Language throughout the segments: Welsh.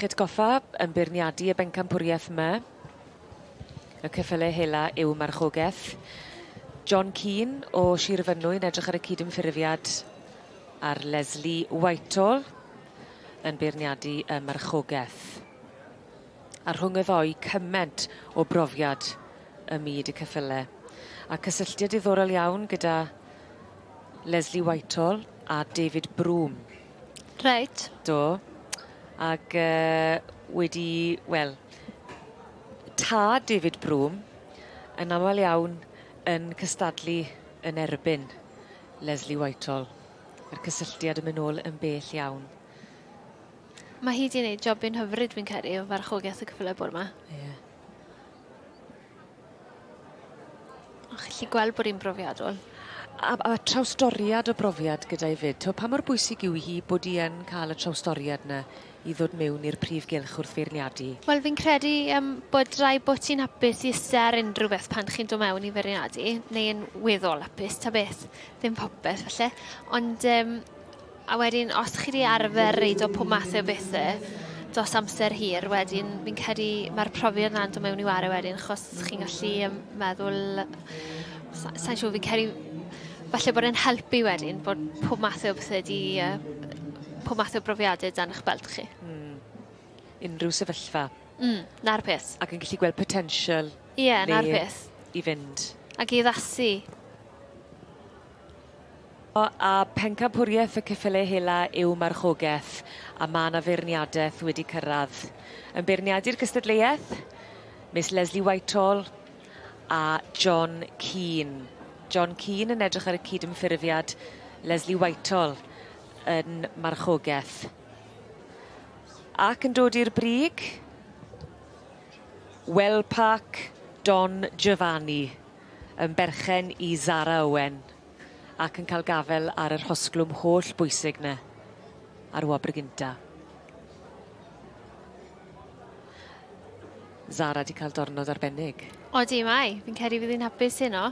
Cael eich atgoffa yn beirniadu y bencampwriaeth yma. Y ceffylau hela yw marchogaeth. John Keane o Sir Fynwy yn edrych ar y cydymffurfiad ar Leslie Whitehall yn beirniadu y marchogaeth. A rhwng y ddou cyment o brofiad ym myd y ceffyle. A cysylltiad diddorol iawn gyda Leslie Whitehall a David Broome. Reit. Do. Ag yy wedi, wel, tad David Broome yn amal iawn yn cystadlu yn erbyn Leslie Whitehall. Mae'r cysylltiad yn mynd nôl yn bell iawn. Mae hi 'di neud jobyn hyfryd fi'n credu o farchogaeth y ceffyle bore 'ma. Ie. O chi 'llu gweld bod 'i'n brofiadol. A a trawstoriad o brofiad gyda 'i 'fyd. T'o' pa mor bwysig yw hi bod 'i yn ca'l y trawstoriad 'na i ddod mewn i'r prif gylch wrth feirniadu? Wel fi'n credu yym bod raid bo' ti'n hapus i iste ar unrhyw beth pan chi'n do' mewn i feirniadu neu yn weddol hapus ta beth. Ddim popeth falle ond yym A wedyn os chi 'di arfer reido pob mathe o bethe dros amser hir wedyn fi'n credu ma'r profiad 'na'n do' mewn i ware wedyn achos chi'n gallu yym meddwl sa- sai'n siŵr fi'n credu falle bod e'n helpu wedyn bod pob mathe o bethe 'di yy pob math o brofiade dan 'ych belt chi. Hmm. Unrhyw sefyllfa. Mm, 'na'r peth. Ac yn gallu gweld potensial. Ie, 'na'r peth. I fynd. Ac i addasu. A phencampwriaeth y ceffyle hela yw marchogaeth a ma' 'na feirniadeth wedi cyrradd. Yn beirniadu'r gystadleuaeth, Miss Lesley Whitehall a John Keane. John Keane yn edrych ar y cydymffurfiad Lesley Whitehall yn marchogaeth. Ac yn dod i'r brig, Wellpark Don Giovanni yn berchen i Zara Owen. Ac yn cael gafel ar yr hosglwm holl bwysig 'ny. Ar wobr gynta. Zara 'di cael dornod arbennig. Odi mae, fi'n credu fydd hi'n hapus heno.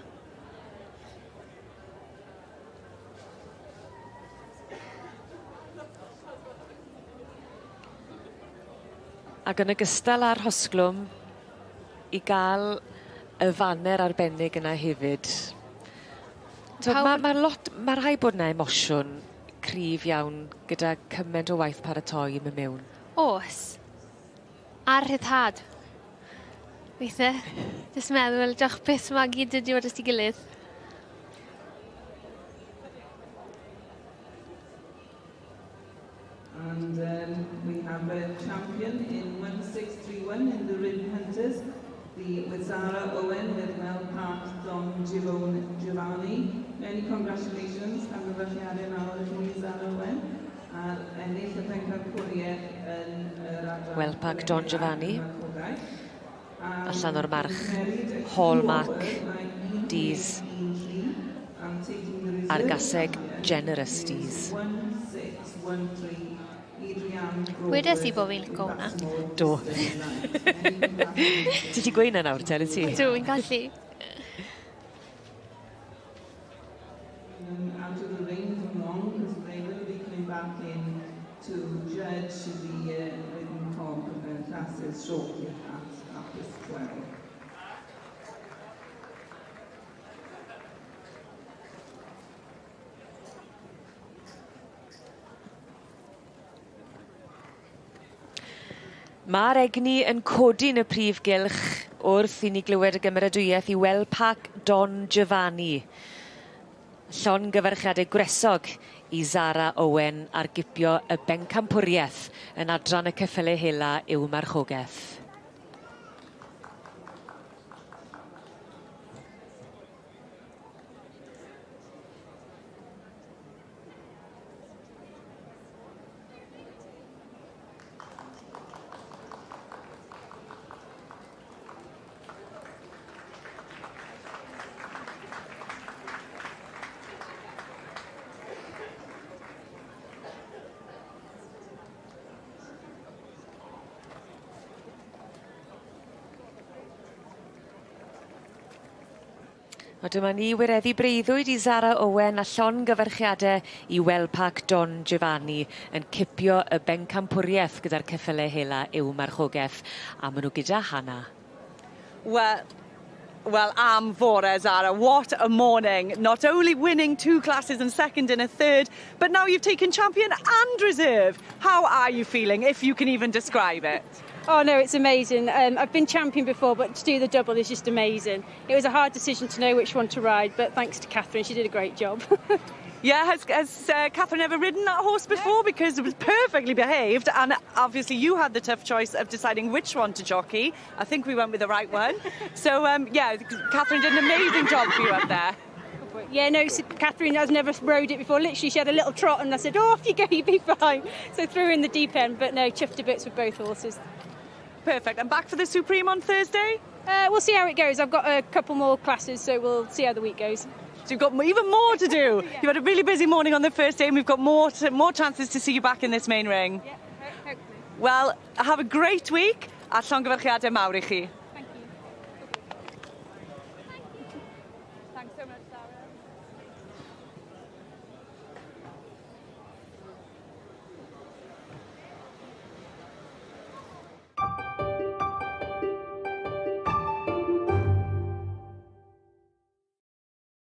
Ac yn ogystal â'r rhosglwm, i ga'l y faner arbennig yna hefyd. T'od ma' ma' lot ma' rhai' bod 'na emosiwn cryf iawn gyda cyment o waith paratoi yn myn' miwn. O's. A rhyddhad. Weithe. Jyst meddwl diolch byth ma' gyd wedi dod at 'i gilydd. And um, we have a champion in 1631 in the Ridden Hunters, the, with Zara Owen with Mel Park, Don Girone Giovanni. Many congratulations, llongyfarchiadau mawr i chi, Zara Owen, ar ennill y pencampwriaeth yn yr adran Wellpark Don Giovanni. Allan o'r march Hallmark Dees a'r gaseg Generous Dees. Wedes i bo' fi'n lico wnna. Do. Ti 'llu gweud 'na nawr te wyt ti? Ydw fi'n gallu. Out of the ring for long because they will be coming back in to judge the uh, ridden cob uh, classes shortly at half past 12. Ma'r egni yn codi yn y prif gylch wrth i ni glywed y gymeradwyaeth i Wellpark Don Giovanni. Llongyfarchiade gwresog i Zara Owen ar gipio y bencampwrieth yn adran y ceffyle hela i'w marchogeth. A dyma ni wireddu breuddwyd i Zara Owen a llongyfarchiade i Wellpark Don Giovanni yn cipio y bencampwrieth gyda'r ceffyle hela i'w marchogeth a ma' nw gyda Hannah. Well, am fore, Zara, what a morning. Not only winning two classes and second in a third, but now you've taken champion and reserve. How are you feeling, if you can even describe it? Oh no, it's amazing. I've been champion before, but to do the double is just amazing. It was a hard decision to know which one to ride, but thanks to Catherine, she did a great job. Yeah, has Catherine ever ridden that horse before? Because it was perfectly behaved, and obviously you had the tough choice of deciding which one to jockey. I think we went with the right one. So, yeah, Catherine did an amazing job for you up there. Yeah, no, Catherine has never rode it before. Literally, she had a little trot, and I said, "Oh, off you go, you'll be fine." So threw her in the deep end, but no, chuffed to bits with both horses. Perfect. And back for the Supreme on Thursday? We'll see how it goes. I've got a couple more classes, so we'll see how the week goes. So you've got even more to do. Yeah. You've had a really busy morning on the first day, and we've got more chances to see you back in this main ring. Yeah, hopefully. Well, have a great week, a llongyfarchiadau mawr i chi.